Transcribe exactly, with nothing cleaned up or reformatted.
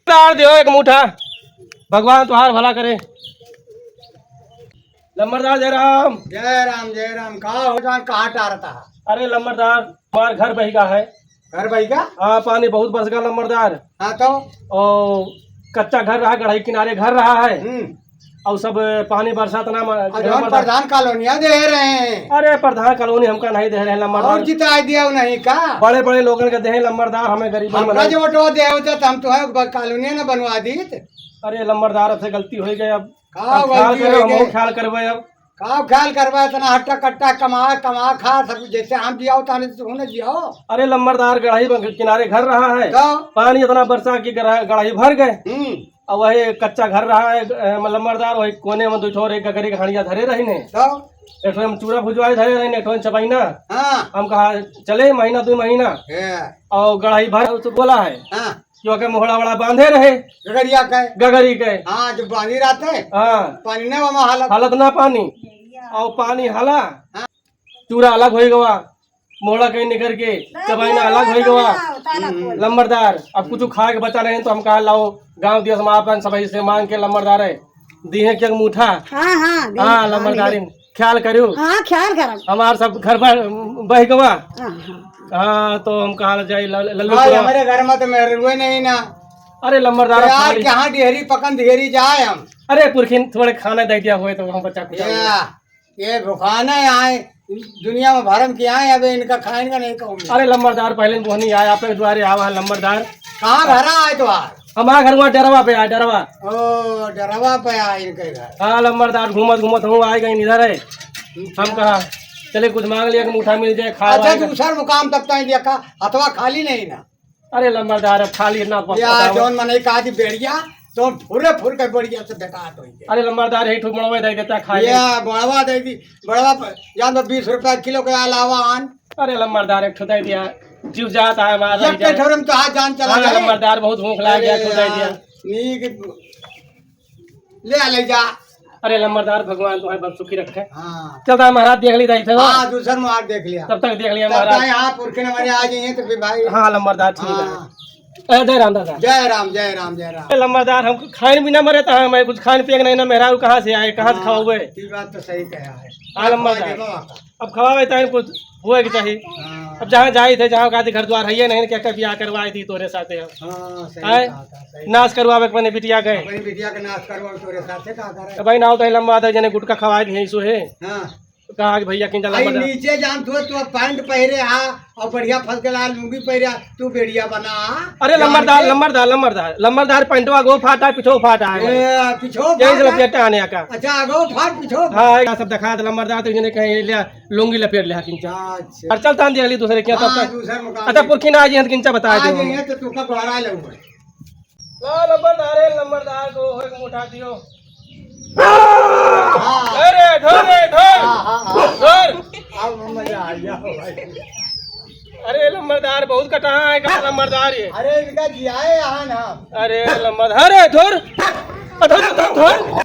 तार दियो एक मुठा, भगवान तुहार भला करे। लम्बरदार जय राम। जय राम, जय राम। का हो जान, कहाँ टारता है? अरे लम्बरदार, हमार घर बहिगा है। घर बहिगा? हाँ, पानी बहुत बरस गा लम्बरदार। हाँ तो? ओ, कच्चा घर रहा, गढ़ई किनारे घर रहा है। हम्म। और सब पानी बरसात ना म-, और जौन लम्बरदार। प्रधान कॉलोनिया दे रहे हैं। अरे प्रधान कॉलोनी हमका नहीं दे रहे हैं लम्बरदार। और जिताई दिया नहीं का? बड़े बड़े लोगन के दे हैं लम्बरदार, हमें गरीबन हमका बनाए। जो वोटवा दे होते तो हम तो है ब-, कॉलोनिया ना बनवा दीत। अरे लम्बरदार, अब से गलती हो गई, अब का अब ख्याल गलती करे, हो हम गई? ख्याल करबे अब। का ख्याल करबे, इतना हट्टा कट्टा कमा, कमा खा, सब जैसे हम जियाओ ताने तो तू ना जियाओ। अरे लम्बरदार, गढ़ई बन-, किनारे घर रहा है, तो? पानी इतना बरसा कि गढ़-, गढ़ई भर गए। हम्म। और वही कच्चा घर रहा है, अ, लम्बरदार, वही कोने में दो ठो और एक गगरी के हंडिया धरे रही ने। तो? एक ठो हम चूरा भुजवाए धरे रही ने, एक ठो हम चबाइना। हाँ। हम कहा, "चले महीना, दो महीना।" हाँ। और गढ़ई भर तो बोला है। हाँ। कि ओके मोहड़ा वोड़ा बांधे रहे। गगरिया के। गगरी के। हाँ, जब बांधी रहते। हाँ। पानी ना वहाँ हालत। हालत ना पानी। और पानी हाला। हाँ। चूरा अलग होई गवा, मोहड़ा कहीं निकर के, चबाइना अलग होई गवा। हम्म। लम्बरदार, अब कुछ खाए के बचा नहीं तो हम कहा लाओ, गाँव दिया हम आपन सभी से मांग के लम्बरदार है, दी है क्या मुठा? हाँ, हाँ, दी, हाँ, हाँ, लम्बरदारिन। ख्याल करियो। हाँ, ख्याल करब। हमार सब घर पर बह गवा। हाँ, हाँ। हाँ, तो हम कहा जाए ल-, लल्लू भाई, पुरवा। हमारे घर में तो मेहरुए नहीं ना। अरे लम्बरदार, तो यार, खाली कहाँ डिहरी पकन ढेरी जाए हम? अरे पुरखिन थोड़े खाना दे दिया हुए तो हम बच्चा कुछ या, ये भुखाने आए, दुनिया में भरम की आए, अबे इनका खाएंगे नहीं कहूँगी। अरे लम्बरदार, पहले बोहनी आए, आप दुआरे आवा है लम्बरदार। कहाँ घर आए तो आज? हमारा घर वहाँ डरवा पे आए, डरवा। ओ, डरवा पे आए इनके घर। हाँ लम्बरदार, घूमत घूमत हूँ आए गए इधर है। हम कहा चले कुछ मांग लिया कि मुठा मिल जाए, खा अच्छा, लाएगा। दूसर मुकाम तक तो देखा, हथवा खाली नहीं ना। अरे लम्बरदार, अब खाली ना प-, या पता हो। जौन मनई कहा थी बेड़िया, तो फुरे फुर के बेड़िया से बेकार हो गया। अरे लम्बरदार, एक ठो मड़वा दे देता खाए। या मड़वा दे दी, मड़वा पर जान तो बीस रुपया किलो के अलावा आन। अरे लम्बरदार, एक ठो दे दिया, जीव जात है हमारा, जब रह के जाए। ठोरम तो हाथ जान चला हाँ, जाए। लम्बरदार, बहुत भूख लाग गया, अरे एक ठो दे यार, दिया। नीक ले आ, ले जा। अरे लम्बरदार, भगवान तुम्हें बस सुखी रखे। हाँ। चलता है महाराज, देख ली दाई थे। हाँ, दूसर महाराज देख लिया। तब तक देख लिया तब महाराज। ताई हाँ, पुरखे न मरे आ जाइए तो फिर भाई। हाँ लम्बरदार, ठीक है। हाँ। ए, जय राम दादा। जय राम, जय राम, जय राम। ए, लम्बरदार, हम खाइन भी ना मरे तो हमें कुछ खाइन पिए के नहीं ना, मेहरारू कहाँ से आए, कहाँ से हाँ, खाओगे? ये बात तो सही कहा है। हाँ, लम्बरदार। देखो आपका। अब खवावे ताई कुछ होए के चाही। हाँ। अब जहाँ जाई थे, जहाँ का घर द्वार है ये नहीं, क्या क्या बियाह करवाई थी तोरे साथे हम। हाँ, सही आए? कहा था, सही नाश करवावे के अपने बिटिया के। अपनी बिटिया के नाश करवावे तोरे साथे का करे? तो भाई, नाव तो लम्बा था, जने गुटखा खवाए दिए, इसो है। हाँ। तो कहा कि भैया, किन जा आई लम्बा था। नीचे जान तू, तू पैंट पहरे आ और बढ़िया फल के लाल लुंगी पहरे आ, तू बेड़िया बना। अरे यार लम्बरदार, के लम्बरदार, लम्बरदार, लम्बरदार, पैंटवा गो फाटा है, पिछो फाटा है। ए, पिछो यही से फाटा? लपेटा आने का। अच्छा, आगो फाट, पिछो फाट। हाँ, ये सब दिखा दे लम्बरदार, तो इन्हें कहीं ले लुंगी लपेट ले किंचा। अच्छा। और चल तान दिया अगली दूसरे के यहाँ, तब हाँ, तक। दूसर मुकाम अच्छा, में। पुरखी ना आ जी, हम किंचा बता आ दे। जाइए तो तू का गोहरा लूंगा। ला लम्बरदार, ए, लम्बरदार को एक मुठा दियो। हाँ। अरे, ढोर रे, ढोर। हाँ, हाँ, हाँ। ढोर। अब मजा आ गया भाई। अरे, लम्बरदार, बहुत कटाहा है, का लम्बरदार ये? अरे, इनका जियाए यहाँ ना। अरे, लम्बरदार, अरे, ढोर। अ, ढोर, ढोर, ढोर।